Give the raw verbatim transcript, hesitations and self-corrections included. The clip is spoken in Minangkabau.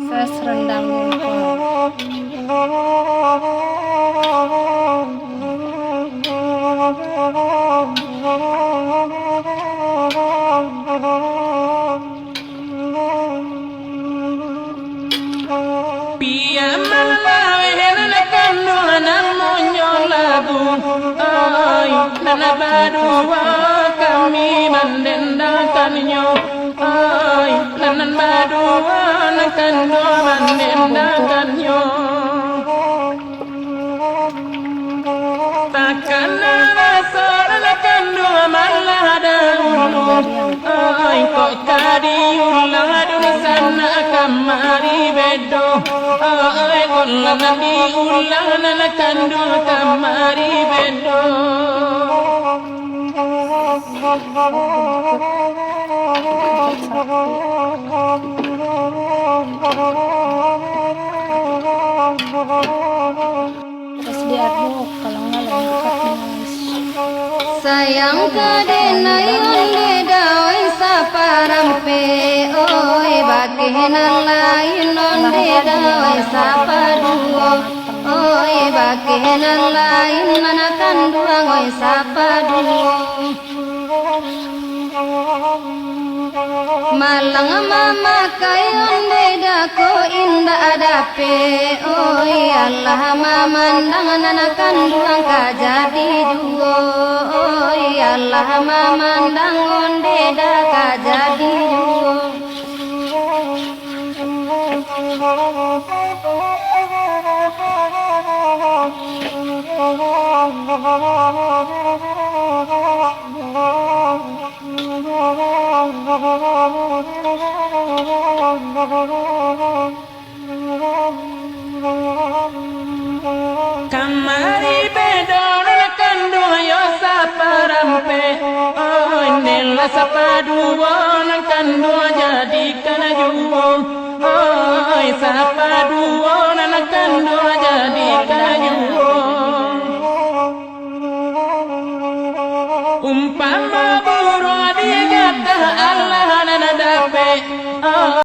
Ses rendang bungkul. Piaman laweh nan kanduang namonyo labu, oi, nan baduo kami mandendangkannyo, oi, nan baduo nan kanduang mandendangkannyo. Takana raso nan kanduang malah dahulu, oi, kok ka diulang dunsanak kamari bedo, oi, kok lah nan diulang nan kanduang kamari bedo. Terus diaduk, kalau enggak lengket, guys. Sayang ka denai onde dawai saparampek, oi, bakeh nan lain onde dawai sapaduo, oi, bakeh nan lain nan kanduang, oi, sapaduo. Malang mamakai onde dako indak dapek, oi, alah mamandang nan kanduang ka jadi juo, oi, alah mamandang onde da ka jadi juo. Kamari bedo nan kanduang yo saparampek, oi, ndelah sapaduo nan kanduang jadikan juo, oi, sapaduo nan kanduang jadikan juo.